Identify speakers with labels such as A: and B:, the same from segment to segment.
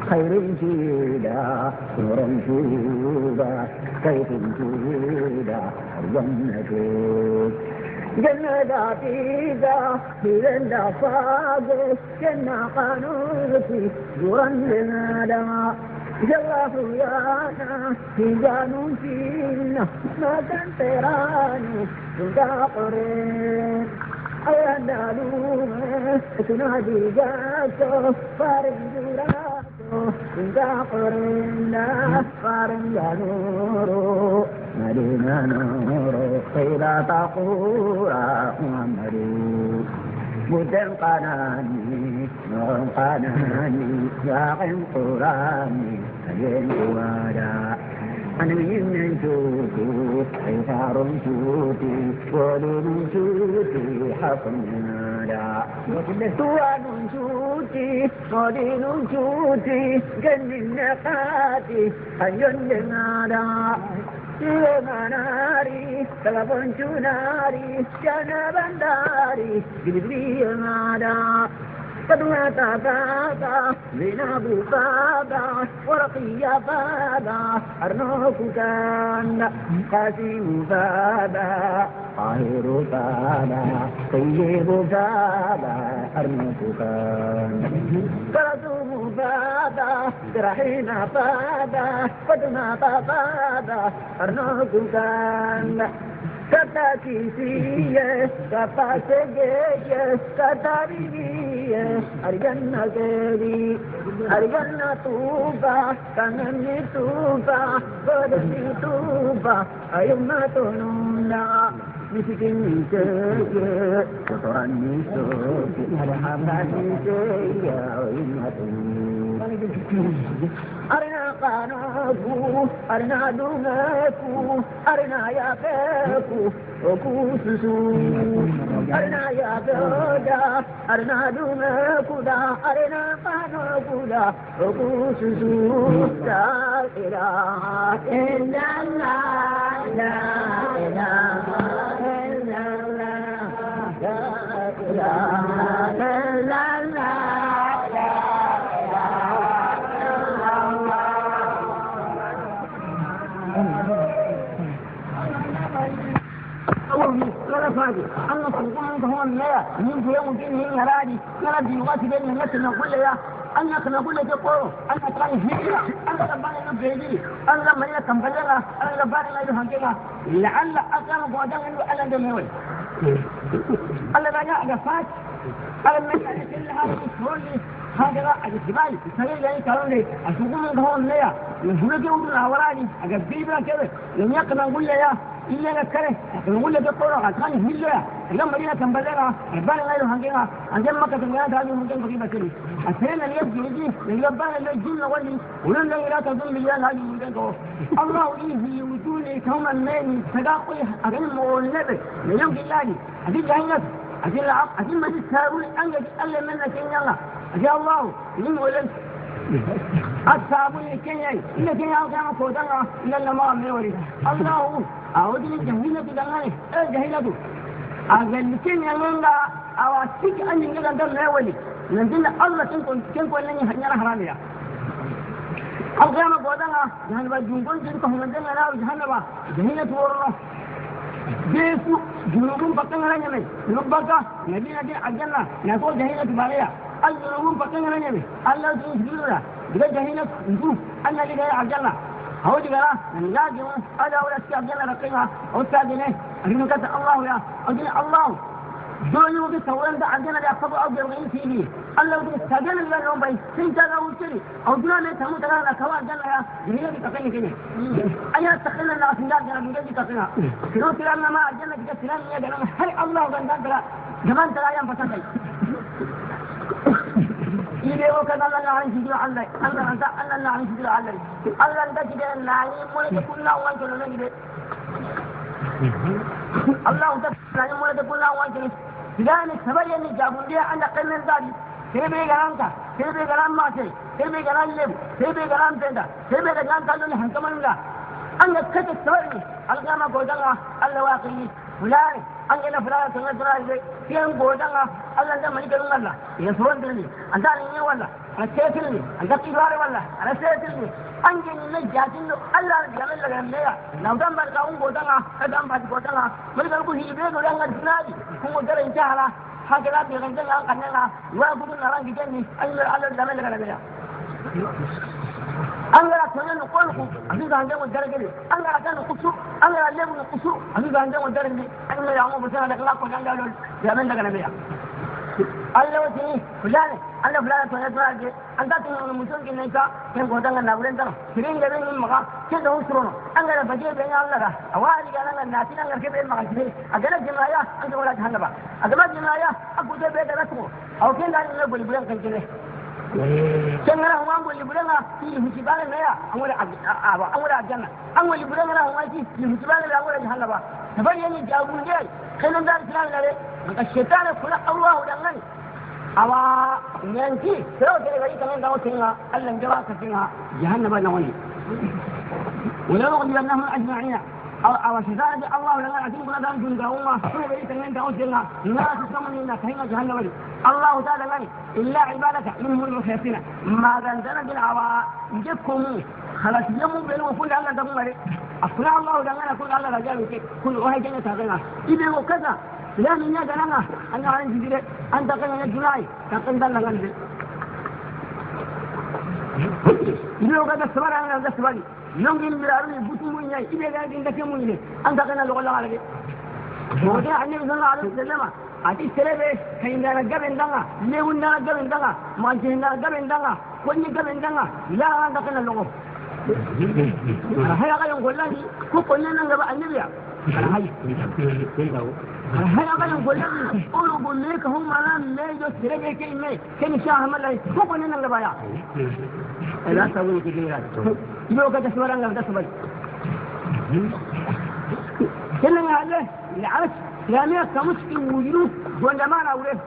A: خير جيدا نور جيدا كيف جيدا الجنة جنة فيدا جنة صادق جنة قانوتي جورا لنا جل فيانا في جانوتينا ما تنتراني تداقرين أيا تنادي جاتو فارن جوراتو تداقرين فارن جانورو مدينة نورو قيل تقورا محمد مدن قناني نور قناني ياقن قراني أجل وادا أنا من شوتي حفار شوتي ولد شوتي حصنا لا سواد شوتي صدين شوتي جن النقاتي أجل نادا ناري تلفون ناري جنا بنداري جبري نادا قدوة بابا زينب بابا ورقية بابا أرنوك كان قاسم بابا طاهر بابا طيب بابا أرنوك كان كرزوم بابا رحيم بابا قدمة بابا أرنوك كان كتاكيسية كتاسجية كتاريبية أرجنة كيري أرجنة طوبة كنني طوبة بدني طوبة أيما تنونا مسكين سيئ كتراني سوكي الحمداني سيئ أيما تنونا أرنا قانوكو أرنا دومكو أرنا يافكو وكوسسو أرنا يافودا أرنا دومكو دا أرنا قانوكو دا وكوسسو لا إله إلا الله لا إله إلا الله لا إله إلا الله
B: الله سبحانه هو النيا من في يوم دين هي رادي رادي واتي بين الناس نقول يا أنك نقول لك قول أنك كان هجرة أنك بان نبيدي أنا ما يكملنا أنا بان لا يهنجنا لعل أقام قدام أنا دموي الله لا يعرفات أنا من كل هذا الشغل هذا الجبال سريع لي كلامي أشوفهم هو النيا من هناك يوم الأوراني أجيب كذا لم يقل نقول يا إلا نكره نقول لك قول عشان هجرة لما جينا كمبلنا البان لا يهنجنا عندما ما كتبنا هذا يهنجنا بقي بكري أسرنا اللي يبغي يجي اللي يبان اللي يجينا ولي ولن لا تظن مليان هذه يهنجنا الله إيه يوجوني كم من تلاقي أغنم والنبي ليوم الله أجيب جهنم أجيب العق أجيب ما تساوي أنجز ألا منك إن الله أجي الله من ولن أصحابي كنيا إلا كنيا أو كودنا إلا ما أمري الله أودي جهيلة دعاني إيه جهيلة أقول كنيا لنا أو أشيك أن يجي عند الأولي نزل الله كن كن كن لني هنيا حرامية القيامة كودنا جهنم جنبون جنكم نزلنا لا جهنم جهيلة ورنا جيسو جنوبهم بكنا لنا نبكا نبي نبي أجلنا نقول جهيلة باليا الجنوبهم بكنا لنا الله جنوبنا جل جهيلة نشوف أن اللي جاي أجلنا هو جرا لا جوا هذا ولا شيء أجلنا رقيها أو سادنه أجنك الله يا أجل الله دوني وقت سوين ده عندنا اللي أخذوا أو جرين فيه الله وقت سادن اللي لهم بي سنتا أو شيء أو جنا تموت أنا كوا أجلنا يا جهيلة تقني كني أنا تقني الناس لا جنا بيجي تقني كنو تلنا ما أجلنا كده تلنا يا جنا هل الله غندان تلا جمان تلا يوم فساد إيه وكذا الله عن شجر الله الله أنت الله عن شجر الله الله أنت كده نعيم ولا كل واحد كله كده الله أنت نعيم ولا كل واحد كله لأن سبيل جابون لي أنا قلنا ذلك Sebe garanka sebe garan ma sebe garan leb sebe garan tenda sebe garan kallu hankamanula anga kata sawari algama godanga alla waqi fulani anga na fulani tan fulani kiyan godanga alla da malikalun alla ya suwan anda ni walla ana setilni anda kibare walla ana setilni anga ni jatin alla jamal la gamneya nawdan barka un godanga adam ba godanga malikal ku hibe godanga dinadi ku godara intahala hakala bi gandanga kannanga wa gudun narangi jenni alla alla jamal la gamneya angara tonya no kolku azu gande mo darageli angara kan kusu angara lebu no kusu azu gande mo darageli angara yamu busana da ko ganda lol yamen daga nabiya alla wati fulani alla fulani tonya tonya anda tun musun kin ka ken godanga na bulen tan sirin gabe ni maga ke do usrono angara baje be alla ga awali ga nan na tin angara ke be maga ke agala jimaya anga wala jahannaba agala jimaya akude be da rasu aw ken da ni boli bulen kan kine kengara huwa ngoli bulenga ili hutibale naya angole aba angole aljanna angole bulenga huwa ki ili hutibale la angole jahannaba tabayyani jabunje kenan dar islam nare maka shaytan kula Allah dangani awa nyanki sero kere gari kamen dawo tinga Allah jawa ka tinga jahannaba na wani wala nughwiyannahum ajma'ina aw shaytan Allah la azim kula dan jun dawo kere gari kamen dawo tinga na tusamani na kahinga jahannaba الله تعالى غني إلا عبادك منهم المخلصين ما ذنبنا بالعواء يجيكم خلاص يوم بينهم كل الله دمر أصلا الله دعنا كل الله رجال كل واحد جنة تغنى إذا وكذا لا من يدنا أنا عن جديد أنت قلنا جناي تقن دلنا غني إذا وكذا سبارة أنا هذا سباري يوم جيل مراري بتموني إذا كان عندك يومين أنت قلنا لغة الله عليك وجاء النبي صلى الله عليه وسلم ati serebe kayindana gaben danga lewundana gaben danga manjindana gaben danga konni gaben danga la anda kana logo haya kayon gollani ko konna nan gaba annabiya hay haya kayon gollani oro golle ka hum ala me jo serebe ke me ken sha hamalai ko konna nan gaba ya ela sabu ke gira yo ka taswaranga da sabal kenan ya Allah لا كمسك وجنوب غندمان أوله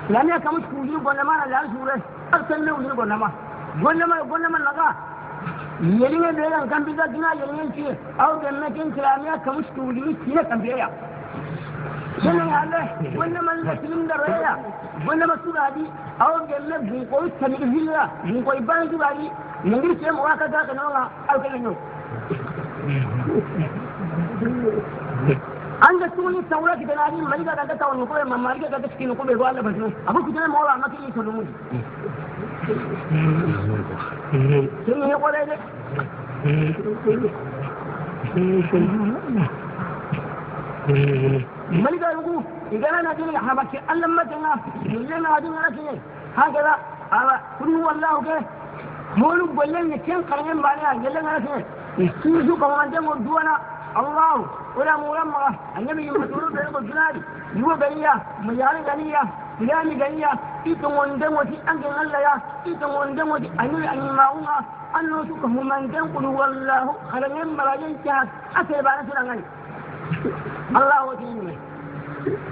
B: لا كمسك وجنوب غندمان لا سوره أكثر من وجنوب غندمان غندمان غندمان لقى يلين بيران كم بيجا جنا يلين شيء أو جنة كن سلامية كمسك وجنوب سينا كم بيجا جنا هذا غندمان لسلم دريا غندمان سورادي أو جنة بقول سمير بقول بان سورادي نقول شيء مواقع كنولا أو كنو anga tuni tawra ki benari malika ga ta woni ko malika ga ta kinu ko be wala basno abu kidana mawla ma ki to lumu ni ko le malika yugo igana na dini habaki Allah matanga yellena adin ala kine hakaza ala kullu wallahu ke molu gollen ne ken qarnen bani yellena ala kine su ko wande mo duwana الله ولا مرمى النبي يقول بين الجنادي يو بنيا ميار غنيا فلان غنيا إتوندموتي أنجن الله يا إتوندموتي أني أني ما هو أنه سكه من تنقل والله خلنا مراجع جهاز أكل بعد سلامي الله وتعالى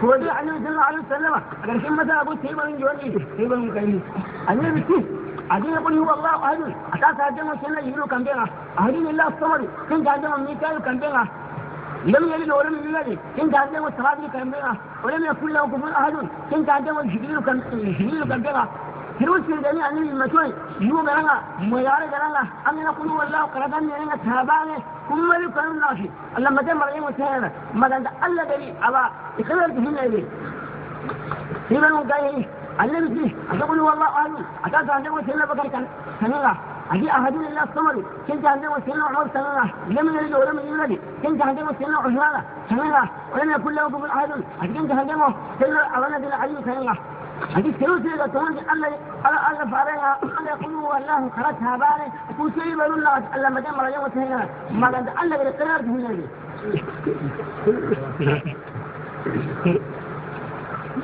B: هو ده النبي صلى الله عليه وسلم أقول كم مثلا أقول سيبا من جواني سيبا من كريم النبي كيف أدين يقول هو الله أحد أساس هذا سنة يلو كم بينا أحد الله الصمد كن هذا ميكال كم بينا لم يلد ولم يولد كن هذا الصادق كم بينا ولم يكن له كفوا أحد كن هذا الجبريل كم جبريل كم بينا هروس الجميع أن المشوي يو بينا ميار بينا أن نقول والله قرآن بينا تابعه كم يكون ناشي الله ما تم رأيه مسهلا ما كان الله بري أبا إخبار كهنا لي سيبنا قايل النبي أقول والله أهل أساس عندما سيدنا بكر كان سنة أجي أحد الله الصمد كنت عندما سيدنا عمر سنة لم يلد ولم يولد كنت عندما سيدنا عثمان سنة ولم يكن له كفوا أحد كنت عندما سيدنا أبنا بن علي سنة أجي سيدنا تمام الله الله فارنا الله يقول والله خرجها باري كل شيء بقول الله الله ما جمع يوم سنة ما كان الله بالقرار هنا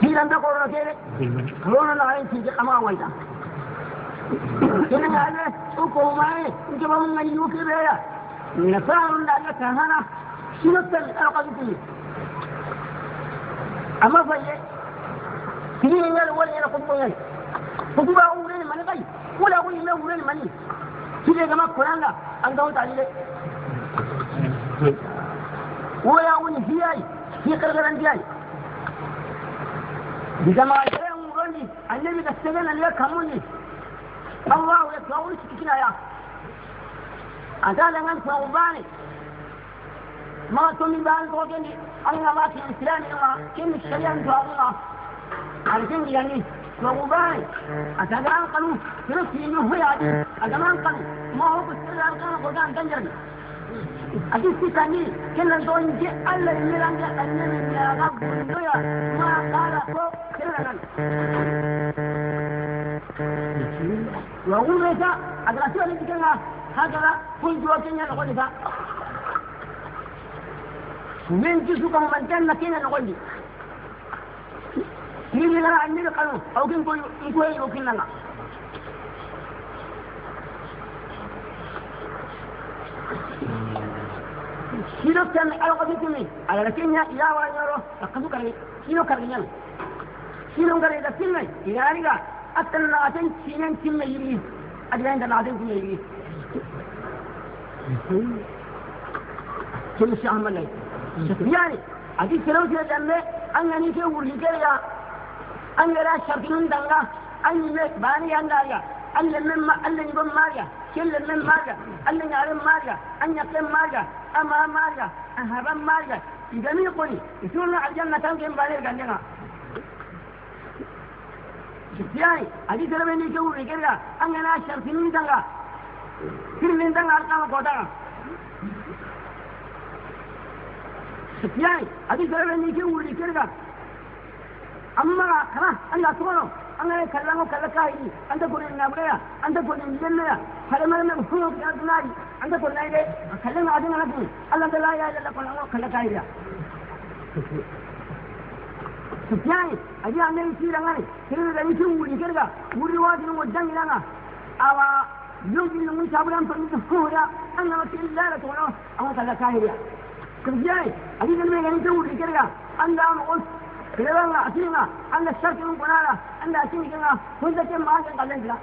B: هي لم تقول كده قالوا لنا عين تيجي أما ويدا كنا هذا وكوماي إنت بقول من يوكي بيا نفعل لنا كهنا شنو الأرقام أما فيه Kini nyal wala yana ko nyal kutuba wure mani kai wala ko yime wure mani kile kama kuranga an dawo talile wala woni hiyai hi qargaran diyai bigama jere ngoni annabi da segena ne kamuni Allah ya tawul kina ya adala ngan tawbani ma tumi ban ko gendi an ma ki islam ma kin shari'a tawbani alkin yani وغبان أتجان قالوا تركي إنه هو يعني أجمان قالوا ما هو بس الأرقام قدام تنجري أكيد تاني كنا نقول جي الله اللي رانجا النبي يا رب يا ما قال فوق كنا وأقول لك أدرسوا اللي كنا هكذا كل جواتنا نقول لك من جسكم من كان كنا نقول لك ni la anni kanu aw kin ko ko ko kin langa kilo tan ala ko bitimi ala kenya ila wa nyoro akasu kare kilo kare nyal kilo kare da tinai ila ni ga atan la aten kinen timme yiri adiyan da aten timme yiri كل شيء عمل لي يعني ادي كلو جي دمه ان ني كي وري كيا an gara shartinin danga an yi mai bani yan dariya an lemmen ma an lenyibon mariya kin lemmen mariya an lenyaren mariya an yakken mariya ama mariya an haban mariya igami koni isurna aljanna tan ken bani gandena yani adi terebe ni ke wuri kerga an gana shartinin danga kirmin danga alkama kodanga yani adi terebe ni ke wuri kerga amma kara anga tuno anga kallango kallakai anda gorin nabreya anda gorin lenneya halamana me huyo kadunari anda gornaide kallango adina nabu alla la ilaha illa allah kallakai ya sufyani aji anne sirangani siranga ni wuri kerga wuri wadi no dangilanga awa yogi no saburan panni huya anga makilla la tuno anga kallakai ya sufyani aji me gani wuri kerga anda mo كلامنا أتينا أن الشرك من قناة أن أتينا كنت كم ما كان قلنا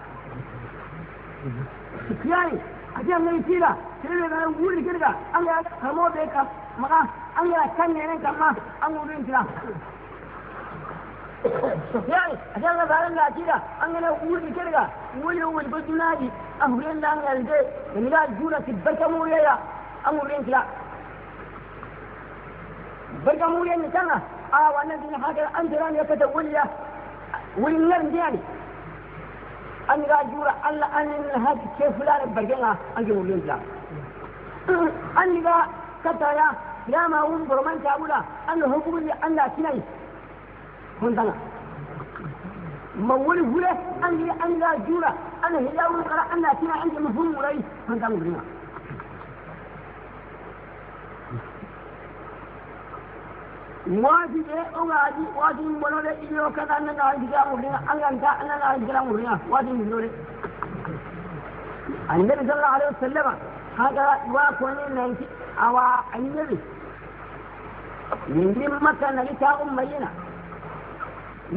B: يعني أتينا من يصير كلامنا نقول كذا أن كمو بيك ما أن كان يعني كما أن نقول كذا يعني أتينا بعدين أتينا أن نقول كذا نقول يوم البدنا دي أهولين لنا الجي من لا جورة تبرك موريا أن نقول كذا بركة موريا نتنا وانا دين حاجة أنت راني يتولى والنار دياني أن راجورة الله أن هذا كيف فلان برجعنا أنت مولين لا أن لا كتايا يا ما هم برمان كابولا أن حكم اللي أن لا كناي هندنا مولي هو أن أن لا جورة أن هي أول أن لا كناي أنت مفهوم ولا هندنا مولين واجب أواجب واجب بنولة إيرو كذا أنا نعيش كلام مرينا أنا أنت أنا نعيش كلام مرينا واجب بنولة النبي صلى الله عليه وسلم هذا واقوني نانتي أو النبي من مكة نلقى أمينا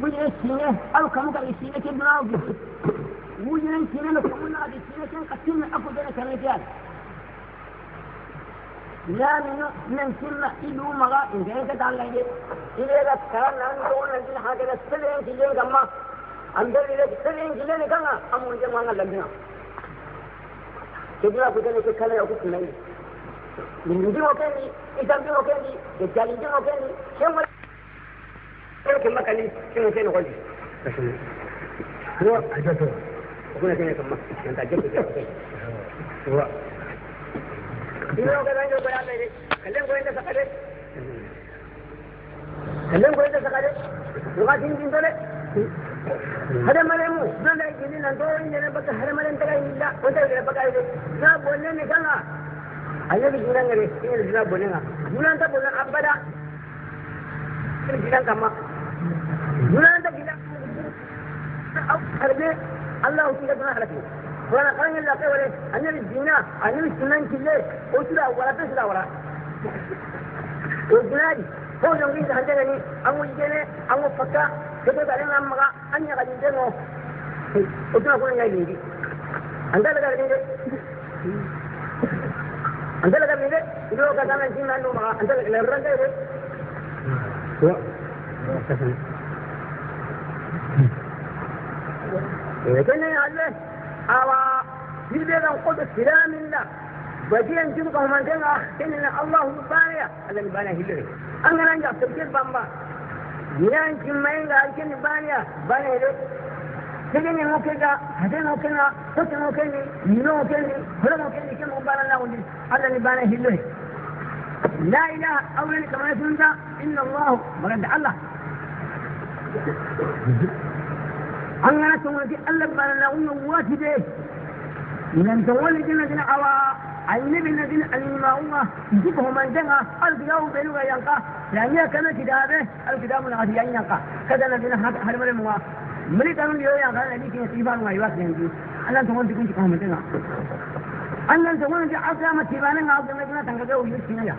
B: وجه السنة أو كم كان السنة كبنا وجه السنة نكون هذه السنة كان قسم أكو بين كريتيان لا من ثم إلو مغا إن كان كتان لي إلى كلام نان دون نان حاجة سلين كلين كما أندر إلى سلين كلين كنا أمون جمعنا لبنا كبيرة كتير كلا يأكل كلين من دي وكني إذا دي وكني إذا دي وكني شو ما كم كلي شو كان نقول هو
C: أجته
B: كنا كنا كم أنت أجت
C: هو
B: إنه كذا إنه كذا ليه كلام كويس سكره كلام كويس سكره لغة دين دين تله هذا ما لهم لا لا يجيني نانتو إني بس هذا ما لهم ترى إلا وانت كذا بقى لا بولنا نكنا أيه بيجونا غير إني لا بولنا جونا أنت بولنا أبدا جونا كما جونا أنت جونا أو هربي الله وكيل جونا خلقه وانا قال الله كوله أنا الجنا أنا السنان كله وسلا ولا تسلا ولا وجنادي هو يوم يجي عندنا أمو يجينا أمو فكا Keto tare ngam maga anya ga dinte no utuna ko ngai lingi anda laga dinte anda laga dinte ido ka kana jinna no maga anda laga ran dai yo kene alle awa silbe dan qod silaminda badiyan jin ko man denga kene Allah baniya Allah baniya hillo an ganan ja tafsir bamba yan kimmainga alkin baniya baniya de tegene mo kega hade mo kena tote mo keni nino mo keni hore mo keni ken mo bana la wondi Allah ni baniya hillo la ilaha awlan kama sunna inna Allah maganda Allah an gana to Allah bana la wondi wati de لن تولدنا دنا أوا النبي الذين الماء يجيبهم من جنا الكتاب بينه ينقى لأن كان كتابه الكتاب العادي ينقى كذا الذين هرم الموا ملي كانوا يوم ينقى نبي كي تيفان ما يواس ينقى أنا تقول تكون تكون من جنا أنا تقول تي أسلام تيفان ما أسلام كنا تنقى ويجينا يا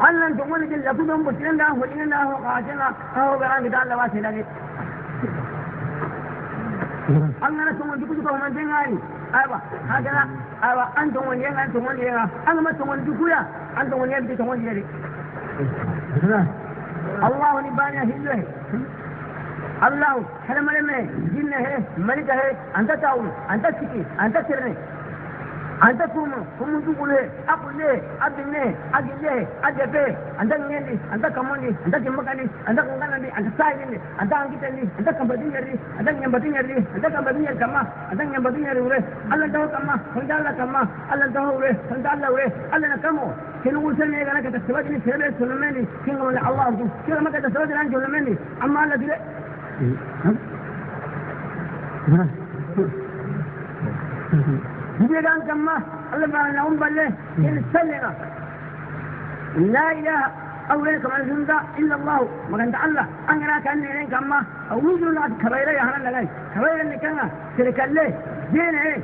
B: أنا تقول تي لقطهم بسينا ده ولينا ده وقاشنا هو كان كتاب لواس ينقى أنا تقول تكون تكون من جنا aiwa haka aiwa an ton wani an ton wani an ma ton wani dukuya an ton wani bi ton wani yare Allah ni bani hillo Allah hada male me jinne he malika he anta tawu anta siki anta sirne anta kuma kuma dukule akule abinne agille ajabe anta ngendi anta kamondi anta kimakani anta kunganandi anta saayindi anta angitandi anta kambadin yari anta nyambadin yari anta kambadin yari kama anta nyambadin yari ure Allah taw kama anta Allah kama Allah taw ure anta Allah ure Allah nakamo kinu usene gana ka tasabati sebe sulmeni kinu wala Allah kinu ma ka tasabati an sulmeni amma Allah dire بيجان كما الله ما لهم بله إن سلنا لا إله أولا كما زندا إلا الله ما كان الله أنا كان لين كما أوجد لا كبيرة يا هلا لقاي كبيرة اللي كنا شركة له زين إيه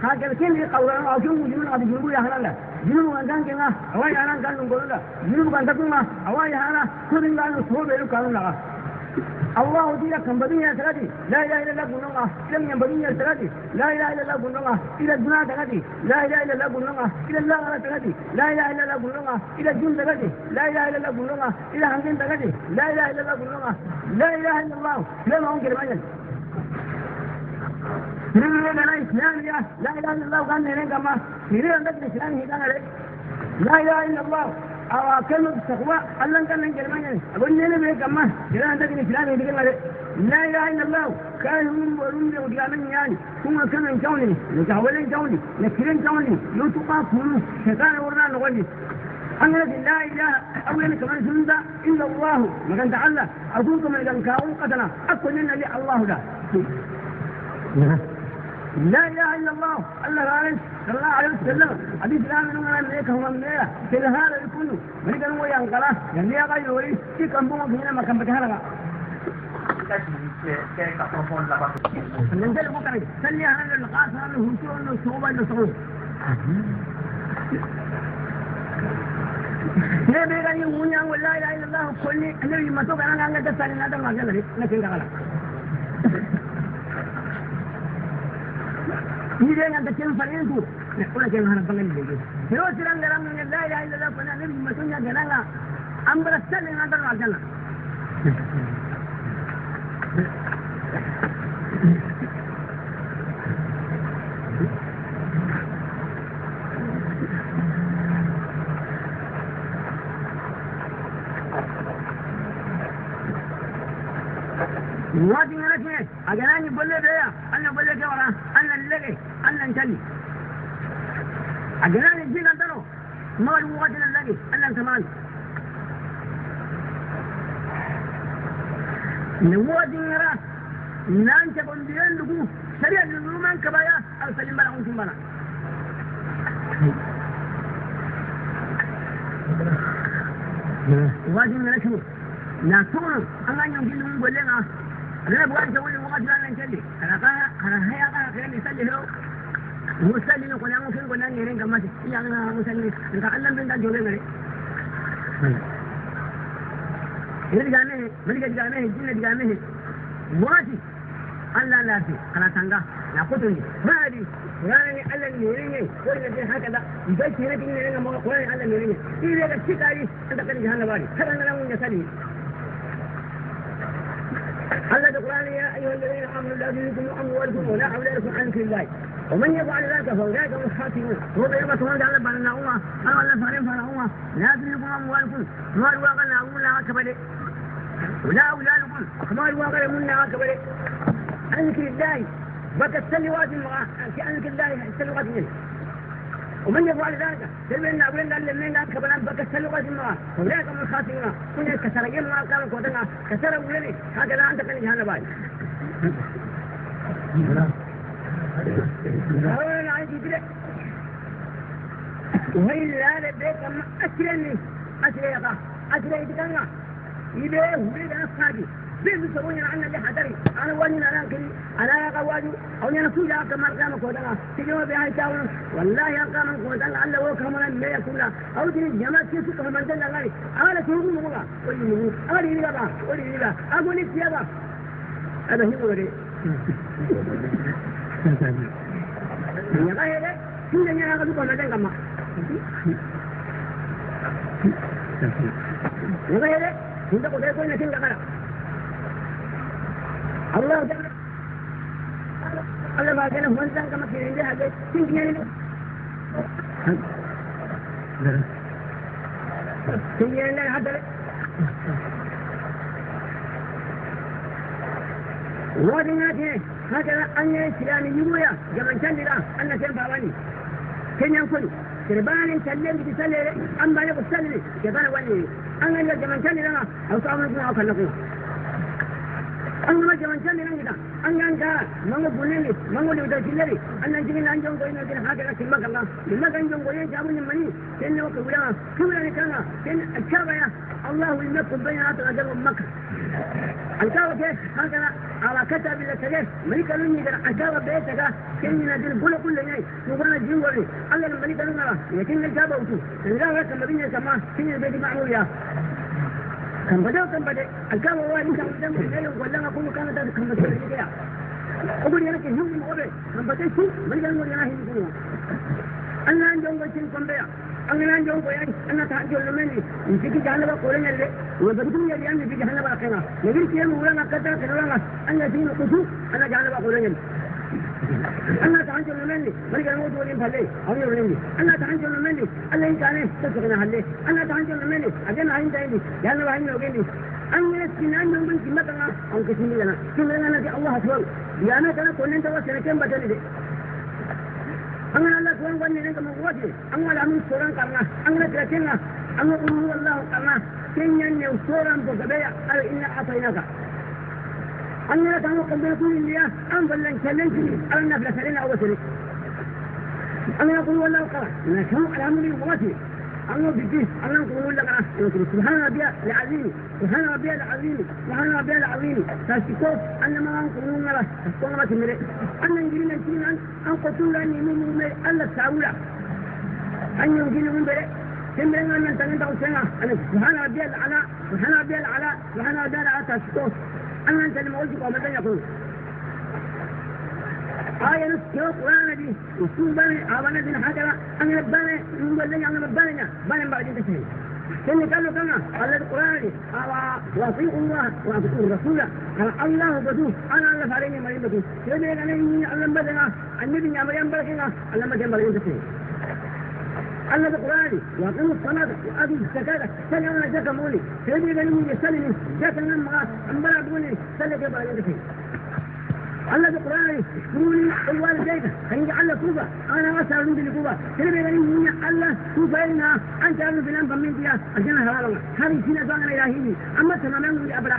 B: هذا كل قولا أوجد وجود هذا جنوب يا هلا لا جنوب كان كنا أواي هلا كان نقول لا جنوب كان تكون أواي هلا كل كانوا صوب بيلو كانوا لا الله دينا كم بدنيا ترادي لا إله إلا الله بنونا لم ينبدنيا ترادي لا إله إلا الله بنونا إلى الدنيا ترادي لا إله إلا الله بنونا إلى الله ترادي لا إله إلا الله بنونا إلى الجن ترادي لا إله إلا الله بنونا إلى هنجن ترادي لا إله إلا الله بنونا لا إله إلا الله لا ما أنكر ماجن لا إسلام يا لا إله إلا الله كان نين كما نين عندك إسلام هي لا إله إلا الله أو كلمة التقوى الله كان من جرمانيا أقول لنا بيه كما إذا أنت الإسلام يدخل لا إله إلا الله كان هم ورم وديامن يعني هم كانوا يجوني يتحولون جوني نكرين جوني يتقافون شيطان ورنا نغني أنا لا إله أولا كمان سندا إلا الله ما كان تعالى أقولكم من كان كاون قتنا أقول لنا لي الله لا لا إله إلا الله الله غالب صلى الله عليه وسلم حديث لا من ولا ملك هو من لا كل هذا يكون ملك هو ينقلا يعني يا غيوري في كم بوم هنا ما كان بتهرب ننزل بكرة سلي هذا القاس هذا هو شو إنه صوبة إنه صوب نبي قال يقول لا إله إلا الله كل النبي ما توقع أنا قال تسأل هذا ما قال لكن قال إذا أنت كم فرينتو ولا كم هذا بقول لك لو سلام كلام من لا إله إلا الله كنا نبي ما تنيا جلالا أمبر السلام هذا ما جلا وادي نرجع أجراني بقول بيا أنا بقول لك ورا أنا اللي أنا نتني أجراني جينا ترى ما هو وادي اللي أنا تمام نوادي نرى نانت بنديان لقو سريع الرومان كبايا أو سلم بلا أنتم بلا وادي نرجع ناتون أنا يمكن نقول لنا أنا أبغى أسوي وقت لا نجلي أنا قا أنا هيا قا خليني يسلي له مسلي نقول أنا ممكن قلنا نيرين كمان يا أنا مسلي نتعلم من ده جولة مري إذا جانه ملك جانه جن جانه واتي الله لا في على تانغا لا قطني ما دي قراني الله نيريني ولا في هكذا بس هنا تيجي ما قراني الله نيريني إذا كشكاري أنت كان جهنم باري هذا أنا من يسالي الله القرآن يا أيها الذين آمنوا لا تلهكم أموالكم ولا أولادكم عن ذكر الله ومن يفعل ذلك فأولئك هم الخاسرون. وبيما سبحانه وتعالى بأن الله أنا الله فارم فارم لا تلهكم أموالكم ما الواقع نعملها كبده ولا أولادكم ما الواقع نعملها كبده عن ذكر الله بك السلوات عن ذكر الله السلوات منه ومن يفعل ذلك سلمنا أولنا لمن كبنا بك السلوات منه فأولئك هم الخاسرون. كنا كسر يوم ما كانوا كودنا كسر أولني هكذا أنت كان جهنم باي. أولا عندي كده وهي لا بيت ما أشرني أشري أشري يتكلم يبيه ولد أنا صادي بيم سووني عنا اللي حضري أنا واني أنا كذي أنا قوادو أو أنا سولا كمان كام كودنا تجوا بها يتاون والله يا كام كودنا الله هو كمان ما يكولا أو تري جماعة كيسو كمان دلنا غالي أنا سوون مغلا ولي مغلا أنا يلا با ولي يلا أقول لك يا با هذا هو ولي يا غيره شو اللي أنا قلت كمان دلنا ما يا غيره أنت قلت لك إنك غلا الله تعالى الله ما كان هو إنسان كما في عنده هذا تنجي تنجي لا هذا وادنا هكذا أن الإسلام يقول جمن كان أن سين باباني كن ينقل كربان سلم بتسلم أم بالك تسلم كربان ولي أن جمن كان لنا أو تعمل معه كلكم أنا جمن كان لنا أن أنت ما بقولني ما بقولي وده كلري أنا جينا أنجم قوينا كنا هكذا كلمة كلا كلمة أنجم قوينا جابوني مني كنا وكولا كولا كنا كن الكعبة يا الله المكة بين هذا مكة الكعبة كيف هكذا على كتاب الله كذا ملك لوني كنا الكعبة بيتك كنا ندير كل كل شيء نقولنا جنوري الله الملك لونا لكن الكعبة وتو لا ركب مدينة كما كنا بيت معمول يا كم بدأ كم بدأ الكعبة واحد كم بدأ من ولا ما كل كان ده كم بدأ كده أقول يا لكن هم مقابل كم بدأ شو ملك لوني أنا هنا أنا عندهم بيتين كم بيع أنا عندهم بيان أنا تعجل لمني يمسك جهنم قولنا اللي وبدون يا لأن في جهنم أخينا نقول كيام ولا كذا كذا أنا دين قصو أنا جهنم قولنا أنا تعجل لمني ملك الموت ولين فلي أو يوليني أنا تعجل لمني الله يكانه تسقنا هلي أنا تعجل لمني أجن عين دايني جهنم عين لوجيني أنا سنان من كم تنا أو كسيني لنا كم لنا في الله أكبر يا أنا تنا كلنا توا سنة كم بدل ده أنا الله سبحانه وتعالى كم وجه أنا لا من سوران كرنا أنا تركنا أنا قل الله كرنا كن ينسوران بقبيع قال إنا أعطيناك أنا كانوا قبل كل اللي أم بلن كلنتني أنا نفلسلنا أو سنة أنا أقول والله قرأ نشوف على أمري وغاتي أنا بدي أنا أقول لك سبحان ربي العظيم سبحان ربي العظيم سبحان ربي العظيم تشكو أن ما أنقلون له أسطورة مرء أن نجري نجري أن قتل أن يمون الله تعالى أن يمكن من برء تمرنا أن تنتهي سنة أنا سبحان ربي الأعلى سبحان ربي الأعلى سبحان ربي الأعلى تشكو أن أنت الموجود وما يقول آية نسكي القرآن دي وسوء باني آبانا دين حجرة أنا باني نقول أنا باني باني بعد تسهيل كن قالوا كنا قال القرآن دي وأطيعوا الله وأطيعوا الرسول قال الله بدو أنا الله فارني مريم بدو كذا أنا إني الله بدنا النبي يا مريم بركنا الله ما جنب مريم تسهيل الله القرآن وأقيموا الصلاة وآتوا الزكاة سلم زكاة مولي كذا أنا يسلم زكاة ما أمبارح بقولي سلم بعد تسهيل الله القرآن اشكروني الوالدين خليني على كوبا أنا أسأل من كوبا ترى بيني الله كوبا لنا أنت أعرف بلان بمين فيها الجنة هذا هذه سنة زمان إلهي أما تماما من أبرا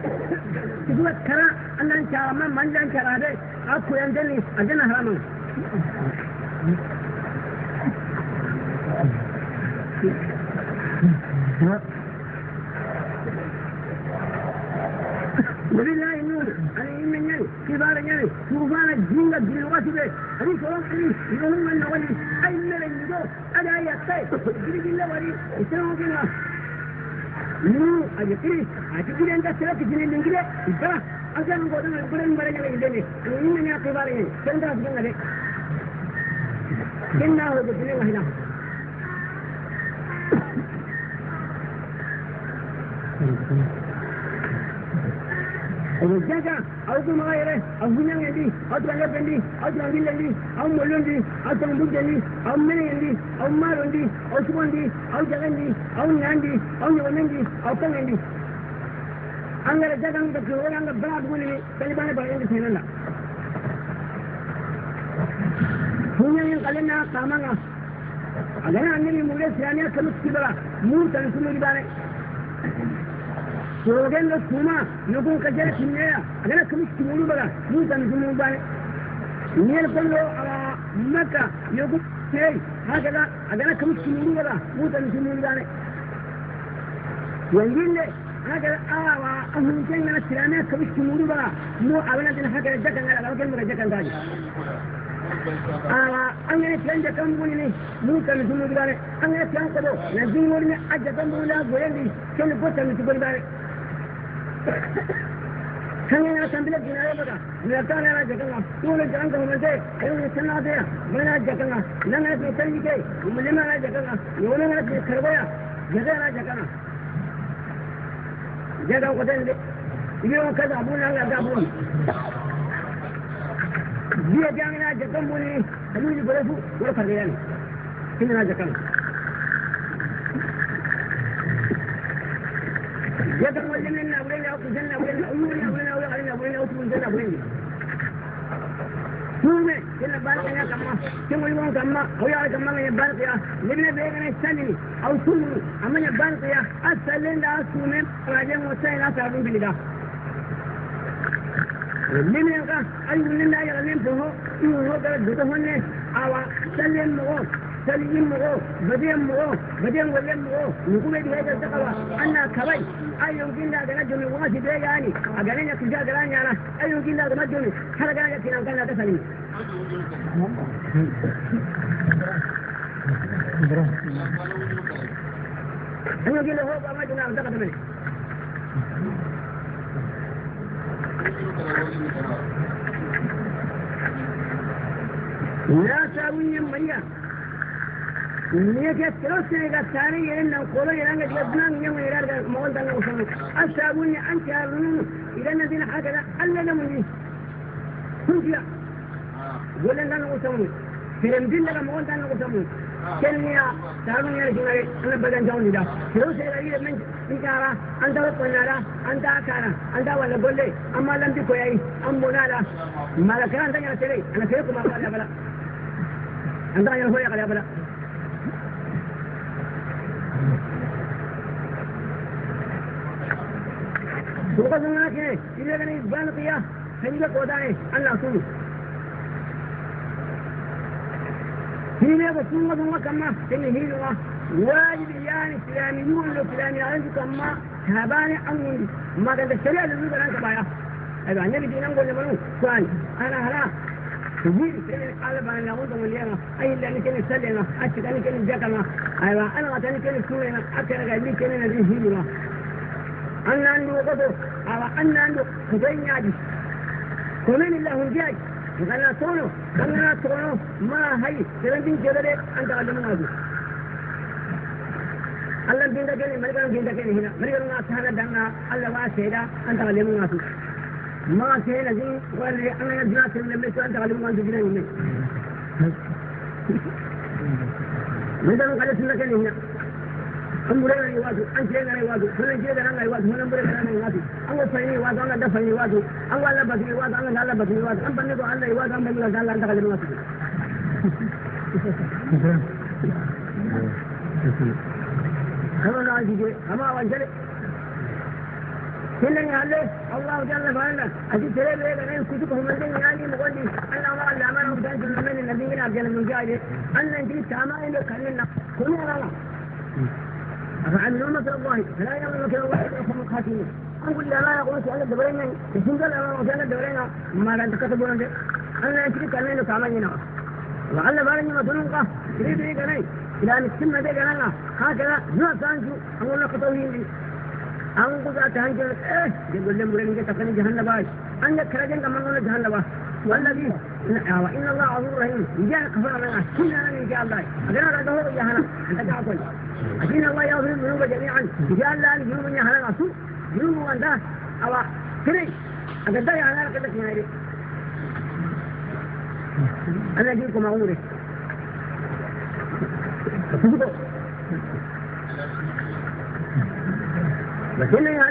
B: تقول كرا الله إن شاء الله من لان كرا هذا أكو يندني الجنة هذا نبي الله النور أنا من يعني كبار يعني شوفان الجن الجلوات به هذه كلام علي يقولون من ولي أي من الجو أنا يا طيب جل جل ولي يسوون كنا نو أجتري أجتري أنت سلك جن الإنجيل إبرا asan ko dan buren bare ngale indene ni ni akibare ni kenda ngale kenna ho de ne ngahina jaga aw ko ma yere aw gunyang ndi aw tanga pendi aw tanga ndi aw molondi aw tanga ndi aw mene ndi aw maro ndi aw sugondi aw jagandi aw nyandi aw nyonendi aw tangendi angara jaga nga ko nga bra guni talibane ba ndi senala hunyang kalena kamanga agana annabi mure siraniya kalu kibara mu tan sunu libane Sogen da kuma nukun kajere kinneya agana kamis kimuru baga musa nukun bane niyel kollo ala makka yogu sey hakaza agana kamis kimuru baga musa nukun bane wangille hakaza awa ahun kenna tirane kamis kimuru baga mu abana din hakaza jakan ala waken mu jakan daji awa angene tiran jakan buni ne musa nukun bane angene tiran kodo na jingori ne ajakan bula goyendi ken bota nukun bane كان سنبلك جناية بقى نلتانا على جكنا طول الجران كمان ده أيوة نستنى ده ما جكنا لا ناس نستنى كي وملما على جكنا يقولون على كربيا جزء على جكنا جدا وقتين ده يبيعون كذا أبونا لا أبونا بيا جانا جكنا بني خلوني بلفو ولا فريان كنا جكنا جدا وجننا ولنا وجننا ولنا ولنا ولنا ولنا ولنا ولنا ولنا سومه كنا بالك يا كما كم يوم كما هو يا كما يا بالك يا لبنا بيغنا سنني او سومه اما يا بالك يا اسلين دا سومه راجع موسى لا تعرفون بلدا لبنا كا اي لنا يا لين فهو هو ده هو اوا سلم مو سليم مو بديم مو بديم ولم مو نقوم بهذا التقوى أن كبي أي يمكن لا نجم وما تدري يعني أجلنا كذا جلنا أنا أي يمكن لا نجم هذا جلنا كنا كنا تسلم أنا يمكن له هو ما جنا أبدا كمان لا ساوي مريا نيجي تروسنا كثاني يرن نقوله يرن جبنا نيجي يرن مول دنا وصلنا أسابوني أنت يا إذا نزلنا هكذا ألا نمني كنتيا ولا دنا وصلنا في رمضان لنا مول دنا وصلنا كنيا تعالوا يا رجال أنا بدن جاوني ده تروسنا يرن من نجارة أنت وقنارة أنت أكارة أنت ولا بقولي أما لم تكوي أم بنارة ما لكان أنت يا سيدي أنا كيفكم ما قال يا بلا أنت يا هو يا قال يا بلا سوق زمان كه إلا كان إبان قيا سنجا قدامه الله سوق هنا بسوق زمان كما تنهي له واجب يعني إسلاميون لو إسلاميون كما هبان أمون ما كان الشريعة اللي بيقولون كبايا أيوة النبي دينا نقول لمنو سؤال أنا هلا تقول سنة قال بنا نقول تقول أي اللي كان يسلم أشتري كان يجاكنا أيوة أنا قتني كان يسوينا أكثر قبل كان يجينا أنا عنده قدر أو أنا عنده خدين يعدي كمان الله هنجاي غنا تونو غنا تونو ما هي سلام جدري أنت علمنا هذا الله بيندا كني مريكان بيندا كني هنا مريكان ناس هذا دنا الله واسيدا أنت علمنا هذا ما سينا زين ولا أنا جنات من لما أنت علمنا هذا جنين مني مريكان قال سنة كني هنا أم برينا يوازو أنت لنا يوازو فلان جيدا لنا يوازو فلان برينا لنا يوازو أنغو فيني يوازو أنغو دفني يوازو أنغو الله بطني يوازو أنغو الله بطني يوازو أم بنيكو الله يوازو أم بنيكو الله أنت قدر يوازو كما نعجي أما وانجلي كلن يعلي الله جل وعلا أجي ترى بيجا نين كتب هم الدين يعني مقولي أنا ما الله ما نقدر نقول من الذين عبد من جاي أنا أنت تاما إنه كلنا كلنا لا أفعلوا مكر الله فلا يعلم مكر الله إلا هم الخاسرون أقول لا يقول سؤال الدبرين يسند لا ما سؤال الدبرين ما لا تكتبون أنا أنت كلنا تاما وعلى بالي ما دونك تريد إيه كناي إلى أن تسمى ده كنا هكذا ما سانجو أقول لك طويل أنقذ تهنجر إيه يقول لهم برينجة تقني جهنم باش عندك كرجن كمان ولا جهنم باش والذي وإن الله غفور رحيم جاء كفر لنا كلنا من جاء الله أنا رده يا هلا أنت تعقل أكين الله يغفر الذنوب جميعا جاء الله الذنوب يا هلا سوء ذنوب وأنت أو كري أقدر يا هلا كذا كذا أنا أجيكم أقوله بس إنه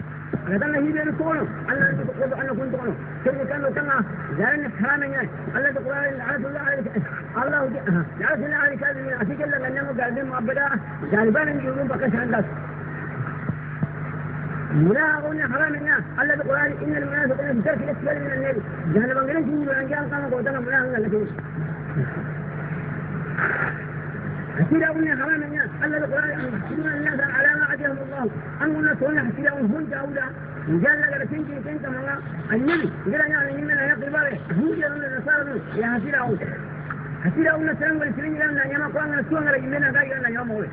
B: هذا اللي هي بينكم الله تقول أنا كنت أنا كيف كانوا كنا زارن حرام يعني الله تقول لعنة الله عليك الله لعنة الله عليك أشيك الله لأنه قاعدين معبدا جانبان يجون بقش عندك منافقون حرام يعني الله تقول إن المنافقين في الدرك الأسفل من النار جهنم انجلس من أنجال قام قوتنا منافق لكن حسيرا قلنا حرام الناس الله القرآن أن الناس على ما عدهم الله أن قلنا سوينا حسيرا هم جاودا وجال لك تنجي كنت منا النبي قال يعني من يقل بابه هم جاودا النصارى يا حسيرا حسيرا قلنا سلام والسلام لنا يا ما قرآن نسونا رجلنا قايلنا يا مولى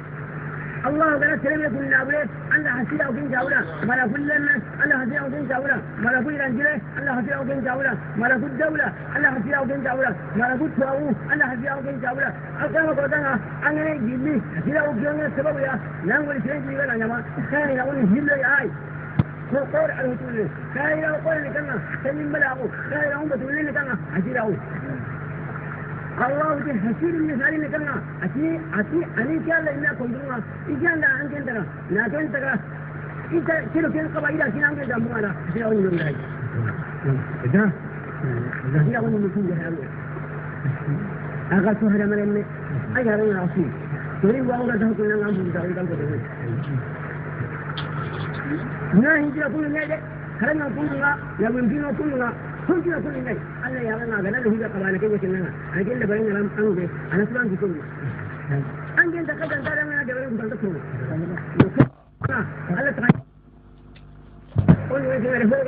B: الله قال سلام يكون نابله عند حسيرا وكن جاودا ملا كل الناس الله حسيرا وكن جاودا ملا كل رجله الله حسيرا وكن جاودا ملا كل دولة الله حسيرا وكن جاودا ملا كل تواو الله حسيرا وكن جاودا أقام قدنا أنا جيلي حسيرا وكن السبب يا نقول سلام يقول أنا ما كان يقول هلا يا أي قول على تقول كان يقول لك أنا سلم بلاغه كان يقول بتقول لك أنا حسيرا الله جل حسير المثال اللي كنا أتي أتي أني كان لنا كندرنا إيجان لا أنك أنت لا أنت لا إنت كيلو كيلو قبائل أكيد أنك جنبنا حسير أول من ذلك إذا إذا أول من كل هذا أغا سهر من إني أي هذا العصير تريد وأورا ده كلنا نعم بتاعي كم كده نا هجرة كل نادي خلنا كلنا يا بنتنا كلنا كل كل نادي الله يا رنا قال له هجرة قبائل كيف كنا أجل لبين رام أنجي أنا سلام كل أنجي أنت كذا أنت لما أنا جبرين كنت تقول الله تعالى قل وين هو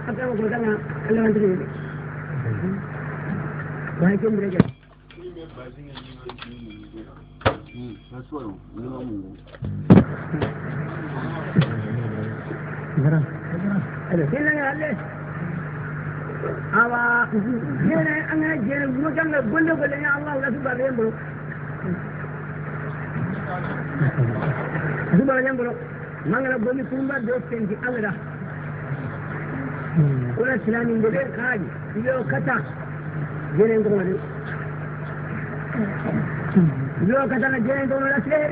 B: حتى ما قلنا الله أنت تقول وهي كم رجال أوا جينا أنا جينا مجنب قل قل يا الله لا تبغى ينبرو تبغى ينبرو ما نقول بني كم بعد دوستين في الله ولا سلام بدر خاج يو كتا جينا ينبرو يو كتا جينا ينبرو لا سلام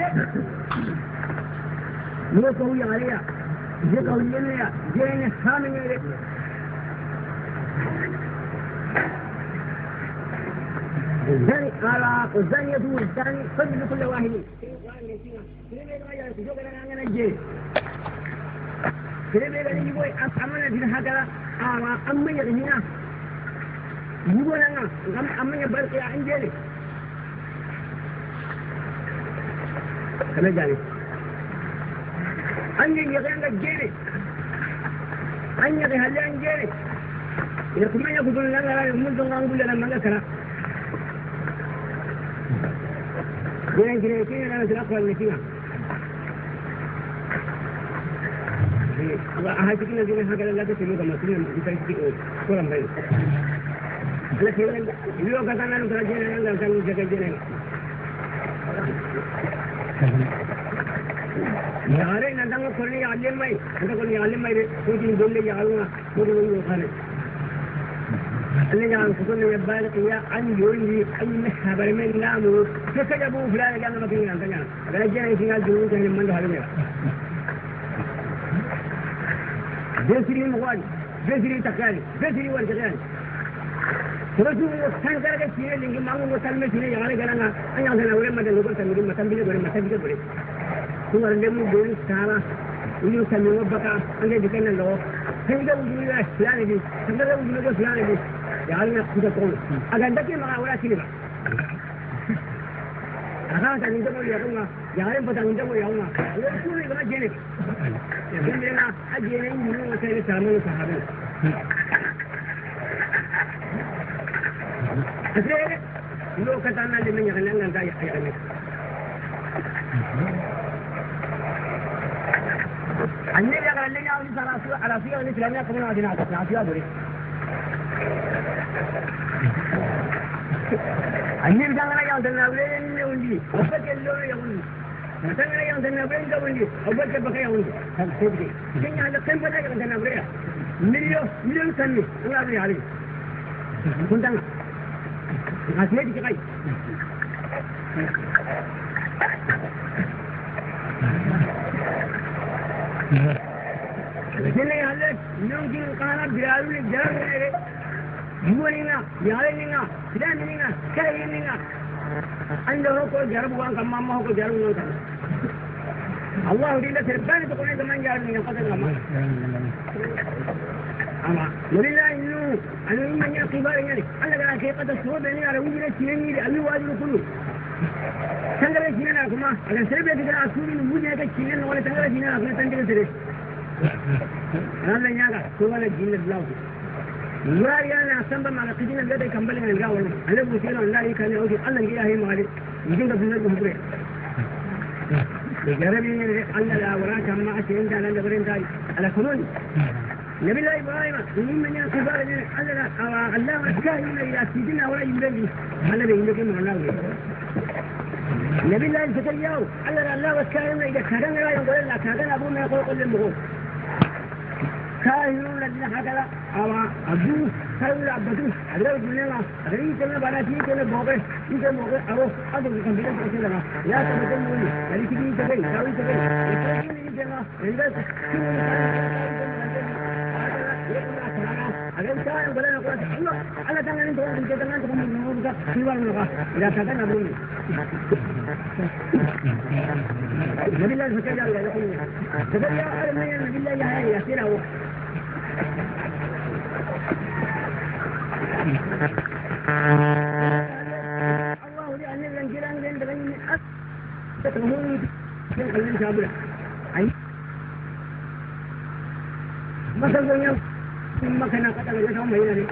B: يو كوي عليا يو كوي يا جينا حامل الزاني قال الزانية والزاني فجل كل واحد النبي قال لنا على صيغة الإسلامية كمان عندنا نعطيها دوري. النبي قال لنا يا دنا ولي وفك اللون يا ولي. مثلا يا دنا ولي وفك بقى يا ولي. كن على كم بدأ يا دنا ولي مليون مليون سنة ولا بني عليه. كنت أنا. عسيتي كذي. لكن هذا نوجي القناة بيعلو الجرم جوانينا يالينا سلامينا كاينينا عنده كل جرب وان كم ما هو كل جرب وان كم الله دينا سربان تقولين كمان جرب من قتل كمان أما ولله إنه أنا إيمان يا كبار يعني أنا كان كيف تصور بيني على وجه الشيني اللي واجد كله تنقل الشيني أنا كمان أنا سرب لك كده أسوري نوجه كده الشيني ولا تنقل الشيني أنا تنقل سرب أنا ياك كل الجيل بلاو لا يا أنا أسمع ما قدينا بيدا كمبل من الجو أنا بقول الله يكاني أوكي الله يجي هاي مالي يجي ده بيجي بكرة جربي الله لا وراك ما أشين ده أنا برين ده على كلون نبي الله إبراهيم من من كبار الله الله كاهن إلى سيدنا ولا يبلغ الله بيقول لك من الله نبي الله زكريا الله الله كاهن إذا كان لا يقول لا كان أبوه ما يقول كل المغول كاهنون الذين هكذا أو أبوه كاهن عبدوه أدرى بجنة أدري كنا بناتي كنا بوقه إذا بوقه أروح أدري كم بيجي كذا لا تبدل مولي أدري كذي تبي كذي تبي كذي تبي أجل كان ولا نقول الله على تاني تقول كذا تاني تقول من نور كذا سوى من إذا كذا نقول نبي الله فكر الله يقول كذا يا أرمي نبي الله يا يا سيره الله لأن الجيران بين بين أتهم من خلين شابرة أي مثلا يوم ما كان قتل يوم هنا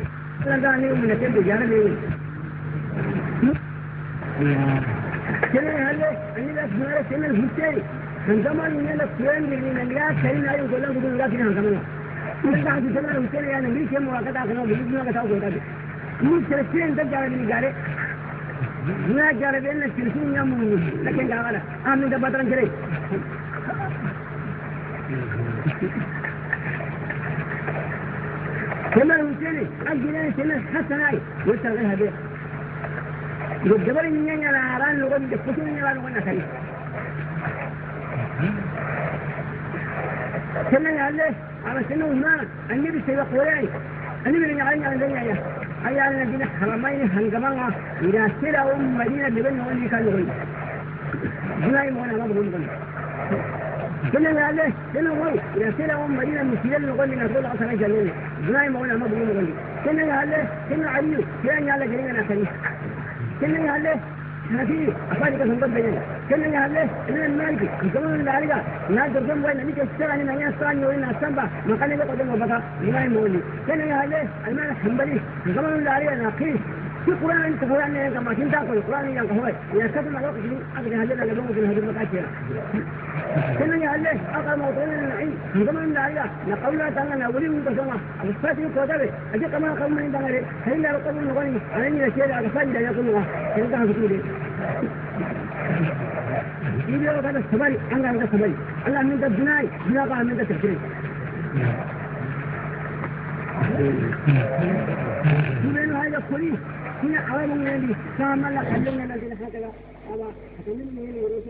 B: لا داني من كل جانب كنا هلا أنا لا كنا الهستيري عندما نيجي السؤال من الناس كنا يقول لهم يقول لك كنا كمان من بعد سنة الهستيري يعني ليش مواقع كنا بيجي مواقع تاو كنا مو ترسين تجارة من جارة ما جارة بين الترسين يوم لكن جارة آمن دبترن كري كما الهستيري أجلنا سنة حسناي وتغيرها بيه الجبل إني على عران لغة جفتني على لغة نخلي كنا عليه على سنة وما النبي سيبقى ولاي النبي اللي علينا على الدنيا أي على الدنيا حرمين هنجمعنا إذا سلا أم مدينة ببن ولي كان يقول جناي مونا ما بقول بقول كنا عليه كنا هو إذا سلا أم مدينة مسجد نقول لنا نقول أصلا جلنا جناي مونا ما بقول بقول كنا عليه كنا عليه كنا على جرينا نخلي كنا عليه نبي أفادك سنبت بيننا كنا عليه إن المالك كمان العالجة نادر جنب وين نبيك السرعة من يسرعني وين السنبة ما كان يبقى قدام وبكى لما يمولي كنا عليه المال حنبلي كمان العالجة نقيس في قرآن أنت قرآن كما كنت أقول قرآن يا هو يا كتب على وقت أقدر هذا اللي ممكن هذا المكان كنا عليه أقل موطن العين كمان العالجة نقول لا تنا نولي من كسمة الفاتي كذا أجي كمان قوم من دمره هين لا رقم نقولي أنا نشيل على فاجر يا كل واحد كنا هذا إذا كان السبري أنا أنا السبري الله من الدناي بلا من التفكير من هذا كله هنا عوامل من اللي كان الله خلينا نزل هكذا أبا خلينا من اللي يروح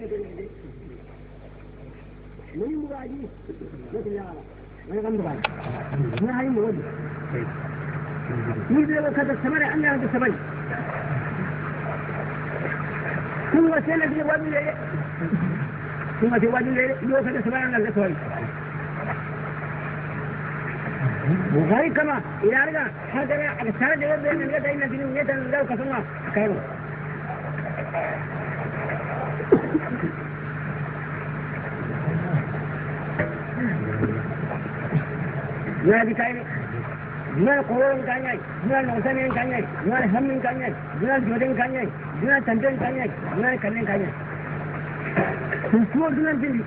B: من مراجي مثل يا ولا كم بعد ما هاي مراد يقول كذا السبري أنا هذا السبري ثم سنة في وادي الليل ثم في وادي الليل يوصل سبعة من الأسوأ وغير كما إلى أرجع هذا أكثر جواب بين الجد إن في النية لا كسمة كيرو لا بكاين لا قرون كانياي لا نوسمين كانياي لا همين كانياي لا جودين كانياي لا تنتين كانياي لا كنين كانياي سوى دون بيلي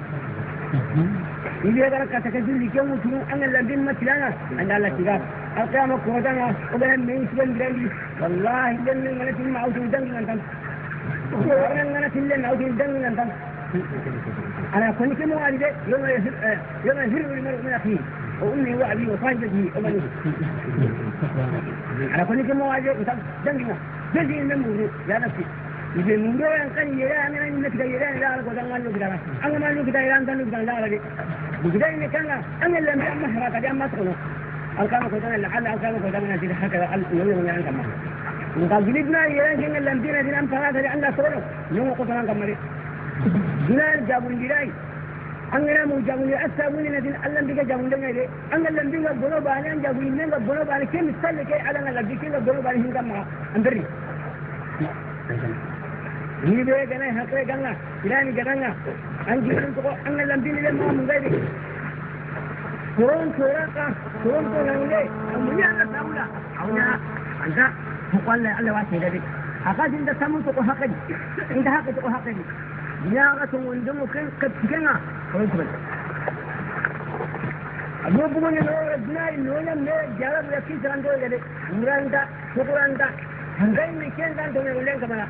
B: إذا قالك تكذب لك يوم تقول أنا اللي بين مثلنا عند الله تجار القيامة كودنا وبين من يسلم بلادي والله لم من نتيم أو تودن من تم وأنا نتيم لم أو تودن من تم أنا كنت كم والدي يوم يوم يفر المرء من أخيه وأمي وأبي وصاحبته وبنيه أنا كنت كم والدي دنجنا جزء من مورو يا نفسي إذا مورو أن يرى أنا إنك يرى لا أنا قدام ما نقدر أنا ما نقدر أنا نقدر لا لا نقدر إن كان أنا اللي ما حركة دي ما تقوله الكلام قدام اللي حل الكلام قدام أنا جد حكى النبي من عند ما نقول جلدنا يرى إن اللي مدينة دي أم فرات دي أنا صوره يوم قدام كمري جنال جابون جراي أنا مو جابون أسابون ندين الله بيجا جابون لنا ليه أنا اللي بيجا بلو بالي أنا جابون لنا بلو بالي كم سال كي على أنا اللي بيجا بلو بالي هندا ما أندري ini dia kena hakre kena ilani kena anjing tu أنا اللي بيجا لما من غيري كورون كورا كورون كورون ليه أمني أنا سامولا أونا أنت قال الله واسع ذلك أقاد إنت سامو تقو حقي إنت حقي تقو حقي بناغة وندمك قد تكنا ورنكبت أبو بقول إنه رجنا إنه لم جرب لكي سرندو جري مراندا شكراندا هنگاي مكين دان توني ولين كمانا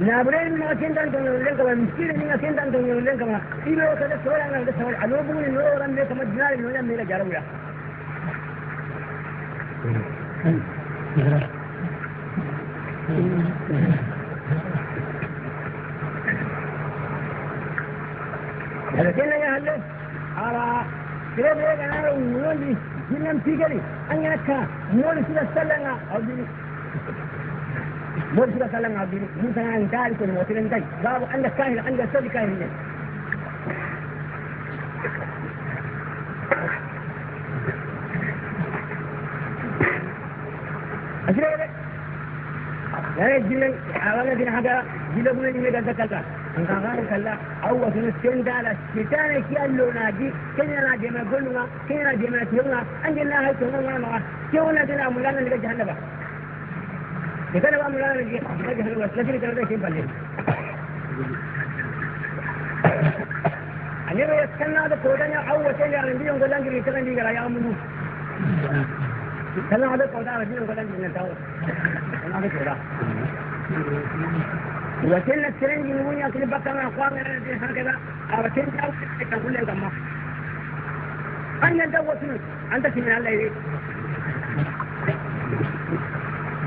B: نابرين مكين دان توني ولين كمانا مسكين مكين دان توني ولين كمانا إلو كذا سوال أنا كذا سوال أبو بقول إنه لم كم جنا إنه لم جرب ولا لكن يا هلا على كده بيجي أنا ولدي جنم تيجي أنا كا مول سيدا سلنا أبدي مول سيدا سلنا أبدي مثلا أنت عارف كل موتين أنت بابو عندك كاهل عندك سيد كاهل أشري لا جنم حوالا دين حاجة جلبوا لي ميدا كذا أنكار كلا أو سنسكن دالا شيطان كي الله ناجي كنا ناجي ما قلنا كنا ناجي ما تيونا أنجلنا هاي تيونا ما تيونا دينا مولانا نجا جهنم كنا مولانا نجا جهنم لكن كنا كيف بالله أنا يسكن هذا كودنا أو وسيلة عندي يوم قلنا نجري كنا نجي يا أمو كنا هذا كودا عندي يوم قلنا نجي نتاو كنا هذا كودا وسيلة سرين جنوني أكل بكرة أقوام أنا دي هكذا أوسيلة أو كل يوم أنا دوتني أنت سمع الله يريد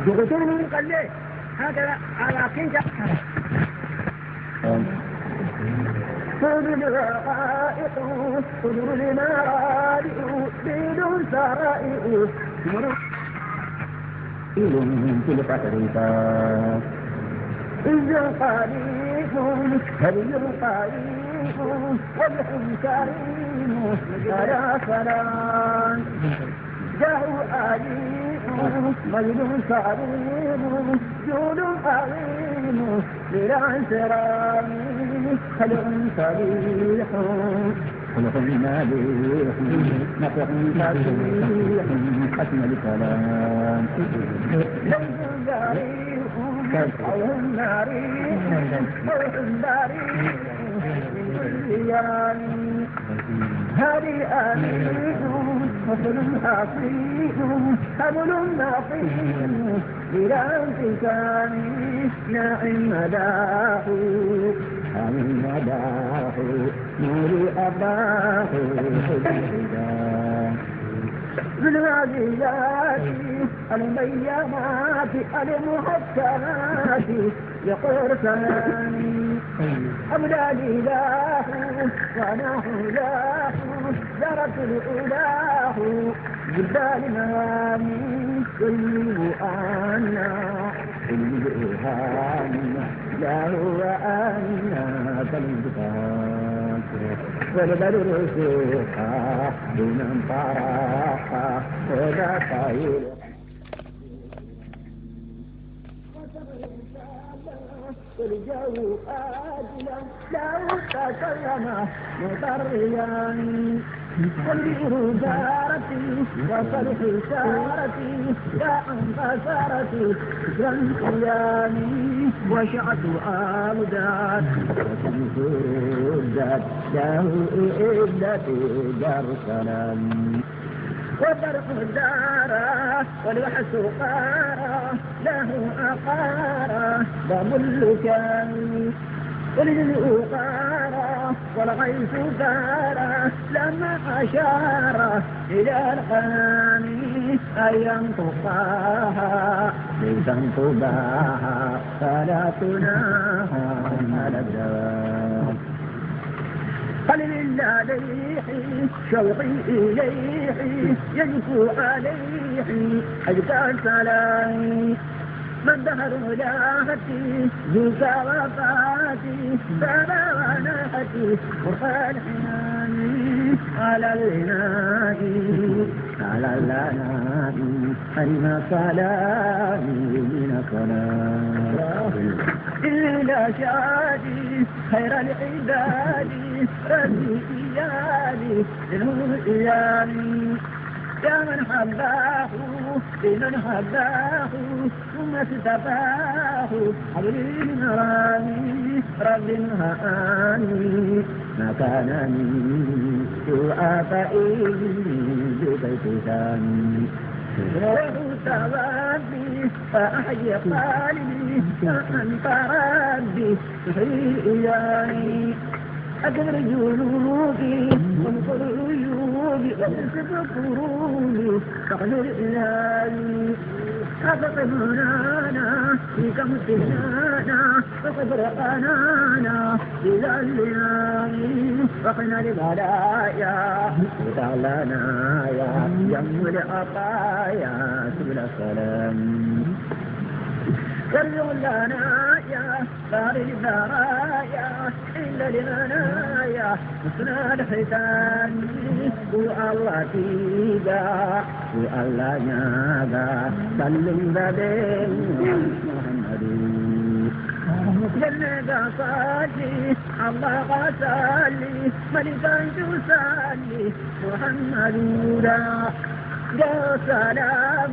B: دكتور من قال لي هكذا على كنت
A: صدر الرقائق صدر المرادئ بيد سرائق
C: تلك حريفا
A: إذ قريب هل قريب وجه كريم على سلام جاه أليم مجد صغير جود عظيم بلا انسرام خلق صريح
C: خلق مليح نفع فصيح حسن الكلام
A: ليس ذريح أو ناريح أو بريح هذه أمين فصل حصين حبل نقيم بلا انتكام ناعم مداح
C: ناعم مداح نور أباه
A: بالعزيزات الميامات المحكمات يقرسان أبدا الإله ونحو له درك الإله جبال مواني كل أنا
C: كل أنا لا هو أنا فالانتقام والبدر سوقا دون طراحا وذا طير
A: والجو آجلا لو تكلم مضريا. والبئر جارتي وصلح سارتي يا أنفسارتي شكرا قيامي وشعت آمدات وسنفردات له إلا دار السلام وبرق الدارة والوحس قارة له أقارة ضم كامي والجزء قارة والغيث ثارة لما أشار إلى القنام أن ينطقاها ليس انطباها فلا تناها على الدوام قلل عليه شوقي إليه يجفو عليه أجدى سلامي من دهر لاهتي ذو وفاتي فما وناحتي قرآن حناني على الإناء على الأناء أين سلامي من سلام إلى شادي خير العباد ربي إيالي منه إيالي يا من حباه لمن حباه ثم استفاه حبيب رامي رب هاني ما كان مني سوء فإني ببيت ثاني ثوابي فأحيي قلبي فأنت ربي تحيي إلهي أكبر جنوبي وانصر عيوبي وانصف كروبي فاغفر إلهي أفق منانا فيك امتنانا فقدر قنانا إلى الليالي وقنا البلايا وتعلنا يا جم العطايا سبل السلام وارجع لنا يا بار البرايا إلا لمنايا حسن الختام الله تيجا الله ناغا سلم بابين محمد جنة صلي الله صلي ملكا تسلي محمد لا سلام.